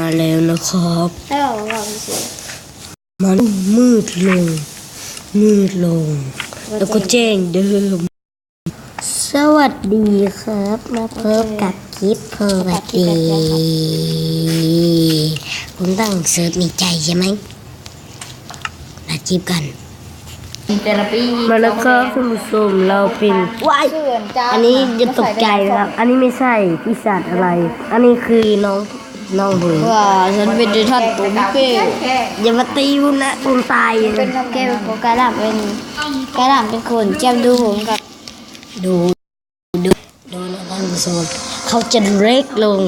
າແລ້ວນະຄັບ. ໃຫ້ເວົ້າ ເວົ້າຊື່ໆ ມັນມືດລົງ ມືດລົງ ແລ້ວກໍແຈ້ງເດີມ. ສະຫວັດດີຄັບ ມາພົບກັບຄລິບ ສະຫວັດດີ ຜົມຕັ້ງເສີບໃນໃຈໃຊ່ໄໝ? ອັດຄລິບກັນ. ແຕ່ລະປີ ມາແລ້ວຄັບທ່ານຜູ້ຊົມ ລາວເປັນ ວ້າຍ ອັນນີ້ຢ່າຕົກໃຈນະຄັບ ອັນນີ້ໄມ່ໃຊ່ປີສາດອະໄລ ອັນນີ້ຄືນ້ອງ ນ້ອງເພິ່ນ. ວ້າ ສັນເປັນໄທທັນຕົວເປ້ ຢ່າມາຕີຜົມນະ ຜົມຕາຍ. ແກເປັນກາຍຮ່າງເປັນ ກາຍຮ່າງເປັນຄົນ ແຈມດູຜົມກັບ ດູ ໂດນ ໂດນ ທ່ານຜູ້ຊົມ ເຂົາຈະເລັກລົງ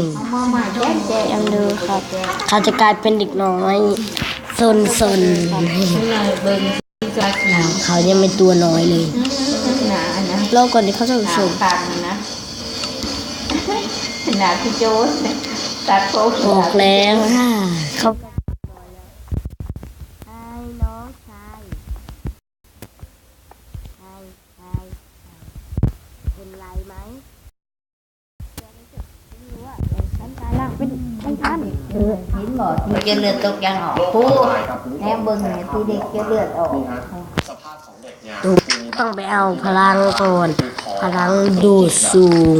ເຂົາຈະກາຍເປັນເດັກນ້ອຍຊົນໆ. ເຂົາຍັງເປັນຕົວນ້ອຍເລີຍ ລໍກ່ອນເດີທ່ານຜູ້ຊົມ. ໜ້າຄືໂຈນ ຕັດຜົມ ອອກແລ້ວ ເຂົາ ອ້າຍນ້ອງຊາຍ ອ້າຍ ອ້າຍ ເປັນໄລໄໝ? ເອີ ເຫັນບໍ່ ທີ່ເລືອດຕົກຍັງອອກ ຜູ້ ແນມເບິ່ງນີ້ ທີ່ເດັກເລືອດອອກ. ຕ້ອງໄປເອົາພະລັງກ່ອນ ພະລັງດູດສູງ.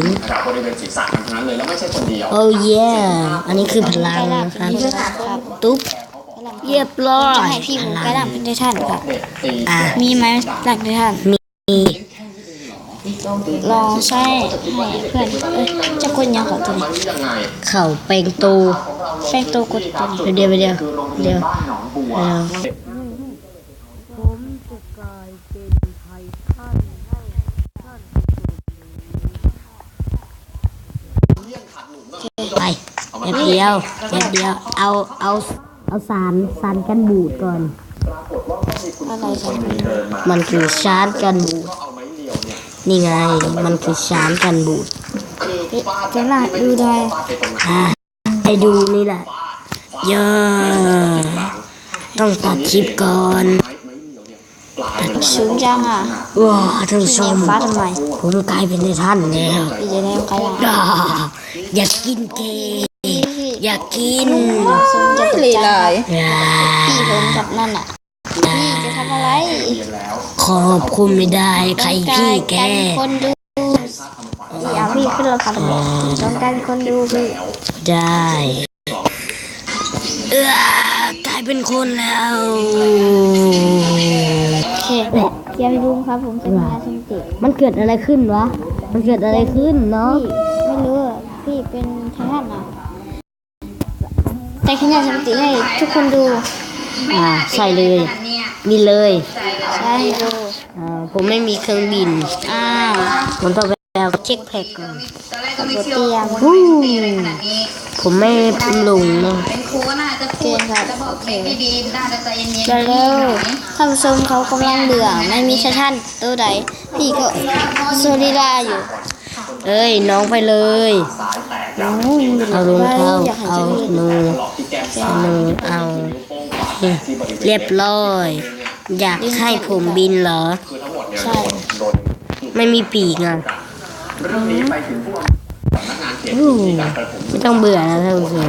ໂອ້ເຢ ອັນນີ້ຄືພະລັງນະຄັບ ຕຸບ ຮຽບຮ້ອຍ ຈະໃຫ້ພີ່ໝູກາຍຮ່າງເປັນໄທທັນ ມີໄໝ? ຮ່າງໄທທັນ ມີ ລອງໃຊ້ໃຫ້ເພື່ອນ ເອີຍ ເຈົ້າກົດຫຍັງເຂົ້າຕົວນີ້? ເຂົ້າແປງໂຕ ແປງໂຕກົດຕົວນີ້ ດຽວ ດຽວ ດຽວ ໄປ ແປັບດຽວ ແປັບດຽວ ເອົາ ເອົາ ເອົາສານ ສານກັນບູດກ່ອນ. ອະໄລກັນ? ມັນຄືສານກັນບູດ ນີ້ໄງ ມັນຄືສານກັນບູດ. ເອີ ຈະລາກດູໄດ້ ອ່າ ໃຫ້ດູນີ້ແຫຼະ. ເຢີ ຕ້ອງຕັດຄລິບກ່ອນ. ສູງຈັງອະ. ວ້າ ທ່ານຜູ້ຊົມ ຜົມກາຍເປັນໄທທັນແລ້ວ. ຢາກກິນເກ ຢາກກິນ. ໂອ້ຍ ຫຼາຍ ພີ່ຜົມກັບນັ້ນນະ. ພີ່ຈະທຳອະໄລ? ຂອບຄຸນ ໄມ່ໄດ້ ໃຄພີ່ແກ. ຢ່າພີ່ຂຶ້ນລະຄັບ ຕ້ອງກາຍເປັນຄົນດູພີ່. ໄດ້ ເອີ ກາຍເປັນຄົນແລ້ວ. ໂອເຄ ກຽມດູຄັບ ຜົມເປັນຍາເຊັນຕິ. ມັນເກີດອະໄລຂຶ້ນວະ? ມັນເກີດອະໄລຂຶ້ນເນາະ? ພີ່ ໄມ່ຮູ້ ພີ່ເປັນໄທທັນນະ. ແຕ່ຂະຫຍາຍສະຖິຕິໃຫ້ທຸກຄົນດູ. ອ່າ ໃສ່ເລີຍ ບິນເລີຍ. ໃສ່ດູ. ອ່າ ຜົມໄມ່ມີເຄື່ອງບິນ. ອ້າວ ຜົມຕ້ອງໄປເອົາເຈັກແພັກກ່ອນ. ບໍ່ຕຽມ. ໂອ້ ຜົມໄມ່ພົມຫຼົງເນາະ. ໂອເຄຄັບ ໂອເຄ. ເລັວໆ ທ່ານຜູ້ຊົມ ເຂົາກຳລັງເຫຼືອ ໄມ່ມີໄທທັນໂຕໃດ. ພີ່ກໍໂຊລີລາຢູ່. ເອີຍ ນ້ອງໄປເລີຍ. ໂອ້ຍ ເອົາລົງເທົ້າ ເອົາໜູ ເອົາໜູ ເອົາ ຮຽບຮ້ອຍ. ຢາກໃຫ້ຜົມບິນເຫຼືອ? ໃຊ່. ໄມ່ມີປີກອະ. ອືມ ໂອ້ ໄມ່ຕ້ອງເບື່ອນະທ່ານຜູ້ຊົມ.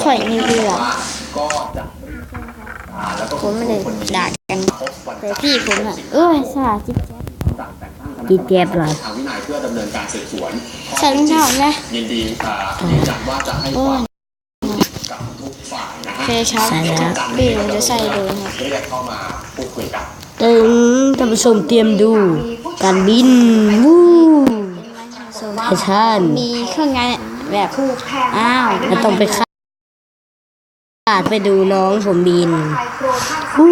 ຂ້ອຍນີ້ເບື່ອ. ຜົມມັນໄດ້ດ່າກັນ ແຕ່ພີ່ຜົມນະ ໂອ້ຍ ສາຈິດແຈບ ຈິດແຈບຫຼາຍ. ໃສ່ລົງເທົ້າແດ່. ໂອ້ຍ ໂອເຄຄັບ ໃສ່ແລ້ວ. ພີ່ຜົມຈະໃສ່ໂດຣນ. ຕຶງ ທ່ານຜູ້ຊົມຕຽມດູການບິນ. ວູ້ ທ່ານ ມີເຄື່ອງງານແບບ ອ້າວ ແລ້ວຕ້ອງໄປ ຂາດໄປດູນ້ອງຜົມບິນ. ໂອ້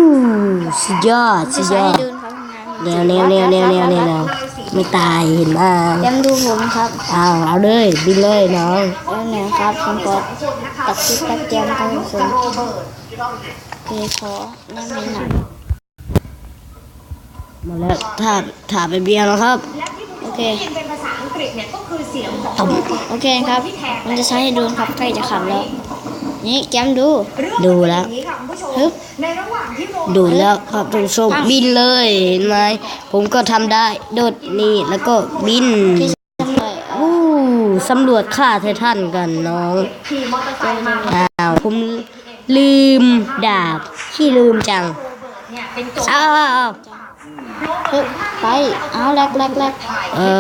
ສຸດຍອດ ສຸດຍອດ. ແນວ ແນວ ແນວ ແນວ ແນວ ແນວ ແນວ ໄມ່ຕາຍ ເຫັນບໍ່? ຕຽມດູຜົມຄັບ. ເອົາ ເອົາເລີຍ ບິນເລີຍນ້ອງ. ເອີ ແນວຄັບ ຜົມກໍຕັດຊິດຕັດແຈມກັນສົມ. ໂອເຄ ຂໍແນມໃຫ້ໜ້ອຍ. ມາແລ້ວ ຖ້າ ຖ້າແປັບດຽວນະຄັບ. ໂອເຄ ໂອເຄຄັບ ມັນຈະໃຊ້ໃຫ້ດົນຄັບ ໃກ້ຈະຂຳແລ້ວ. ນີ້ ແຈມດູ ດູແລ້ວ ຮຶບ ດູແລ້ວຄັບທ່ານຜູ້ຊົມ. ບິນເລີຍ ເຫັນໄໝ? ຜົມກໍທຳໄດ້ ໂດດນີ້ ແລ້ວກໍບິນ. ໂອ້ ສຳຫຼວດຂ້າໄທທັນກັນນ້ອງ. ອ້າວ ຜົມລືມດາບ ຂີ້ລືມຈັງ. ອ້າວ ເອີ ໄປ ອ້າວ ແລັກ ແລັກ ແລັກ ເອີ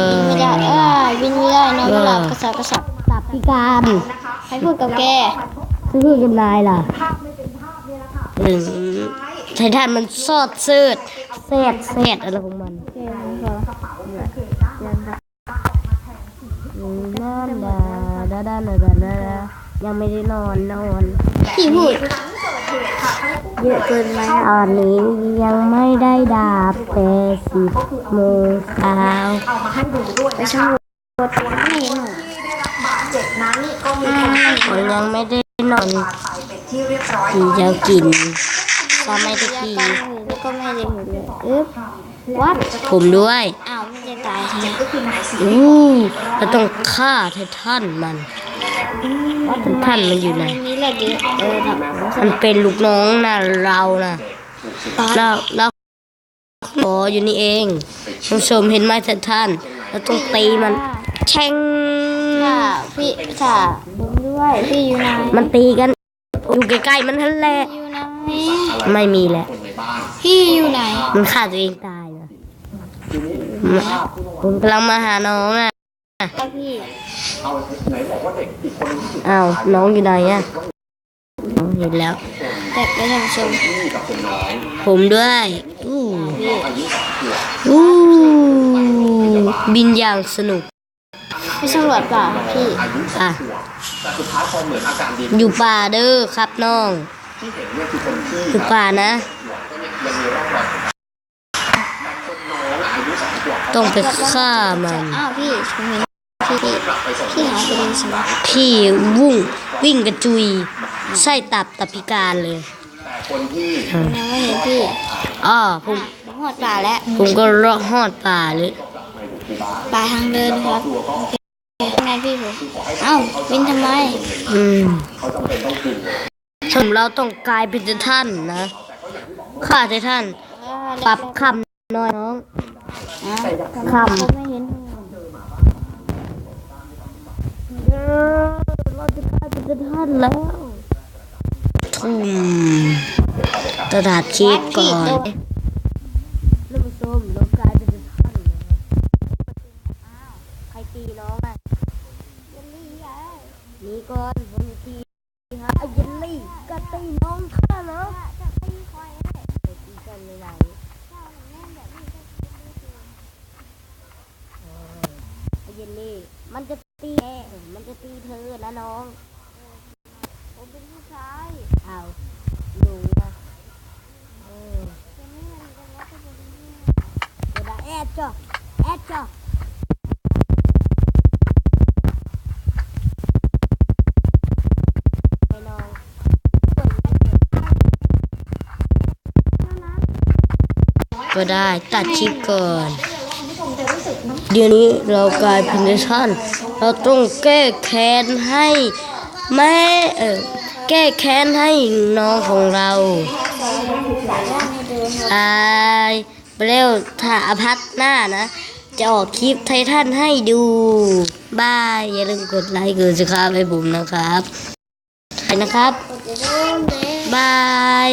ບິນບໍ່ໄດ້ ເອີ ບິນບໍ່ໄດ້ ນ້ອງ ເອີ ຫຼັບກະສັບກະສັບ ດາບພິການ. ໃຜພູດກັບແກ? ໃຜພູດກັບນາຍລະ? ເອີ ໄທທັນມັນຊອດເສີດ ແຊດ ແຊດ ອະໄລຂອງມັນ. ອືມ ນອນດາ ດາ ດາ ດາ ດາ ດາ ຍັງໄມ່ໄດ້ນອນ ນອນ ຂີ້ຫູດ ເຍອະເກີນໄປ. ຕອນນີ້ຍັງໄມ່ໄດ້ດາບ ແຕ່ສິບໂມງເຊົ້າ ໄປສຳຫຼວດ ອືມ ຂ້ອຍຍັງໄມ່ໄດ້ນອນ ກິນເຈົ້າກິນ ກໍໄມ່ໄດ້ກິນ ແລ້ວກໍໄມ່ໄດ້ຫຸດເລີຍ ອຶບ. ຜົມດ້ວຍ. ອ້າວ ມັນຈະຕາຍແທ້. ໂອ້ ເຮົາຕ້ອງຂ້າໄທທັນມັນ. ໄທທັນມັນຢູ່ໃນ ມັນເປັນລູກນ້ອງນະ ລາວນະ ລາວ ລາວຂໍຢູ່ນີ້ເອງ. ທ່ານຜູ້ຊົມເຫັນໄມ້ໄທທັນ ເຮົາຕ້ອງຕີມັນ ແທງ. ຖ້າ ພີ່ ຖ້າ ຜົມດ້ວຍ ພີ່ຢູ່ໃນ ມັນຕີກັນ ຢູ່ໃກ້ໆ ມັນຫັ້ນແຫຼະ. ຢູ່ໃນ ໄມ່ມີແຫຼະ. ພີ່ຢູ່ໃນ ມັນຂ້າຕົວເອງຕາຍນະ. ຜົມກຳລັງມາຫານ້ອງນະ. ອ້າວ ນ້ອງຢູ່ໃນອະ? ເຫັນແລ້ວ ແຕກໄປທ່ານຜູ້ຊົມ. ຜົມດ້ວຍ. ອູ້ ອູ້ ບິນຢ່າງສະໜຸກ. ໄປສຳຫຼວດປ່າພີ່. ອ່ະ ຢູ່ປ່າເດີຄັບນ້ອງ ຢູ່ປ່ານະ ຕ້ອງໄປຂ້າມັນ. ອ້າວ ພີ່ ພີ່ ພີ່ຫາຍໄປເລີຍຊັ້ນ. ພີ່ວຸ່ງ ວິ່ງກະຈຸຍ ໃສ່ຕັບ ຕັບພິການເລີຍ. ຍັງບໍ່ເຫັນພີ່. ອໍ ຜົມ ຮອດປ່າແລ້ວ ຜົມກໍເລາະຮອດປ່າເລີຍ. ໄປທາງເດີນຄັບ. ຍັງໄງພີ່ຜົມ? ເອົ້າ ບິນທຳໄມ? ອືມ ສົມລາວຕ້ອງກາຍເປັນໄທທັນນະ ຂ້າໄທທັນ. ປັບຄ່ຳໜ້ອຍນ້ອງ ຄ່ຳ. ເອີ ລາວຈະກາຍເປັນໄທທັນແລ້ວ. ອືມ ຕະດາດຄີບກ່ອນ. ທ່ານຜູ້ຊົມ ລາວກາຍເປັນໄທທັນແລ້ວ. ອ້າວ ໃຜຕີນ້ອງອະ? ເຢນລີ້ເອີຍ ໜີກ່ອນ ຜົມຊິຕີຫາເຢນລີ້. ກະຕີນ້ອງຂ້ານະ ຈະຕີຂ້ອຍເອີຍ. ຕີກັນໄດ້. ເອີ ເຢນລີ້ ມັນຈະຕີ ເອີ ມັນຈະຕີເທີນະນ້ອງ. ເອີ ຜົມເປັນຜູ້ຊາຍ. ອ້າວ ໜູນະ. ເອີ ກໍໄດ້ ແອດເຈາະ ແອດເຈາະ ໄປນ້ອງ. ກໍໄດ້ ຕັດຄລິບກ່ອນ. ດຽວນີ້ລາວກາຍເປັນໄທທັນ ລາວຕ້ອງແກ້ແຄ້ນໃຫ້ແມ່ ເອີ ແກ້ແຄ້ນໃຫ້ນ້ອງຂອງລາວ. ອາຍ ແລ້ວຖ້າອາພາດໜ້ານະ ຈະອອກຄລິບໄທທັນໃຫ້ດູ. ບາຍ. ຢ່າລືມກົດໄລກົດຊັບສະໄຄຣບໃຫ້ຜົມນະຄັບ ໄປນະຄັບ. ບາຍ.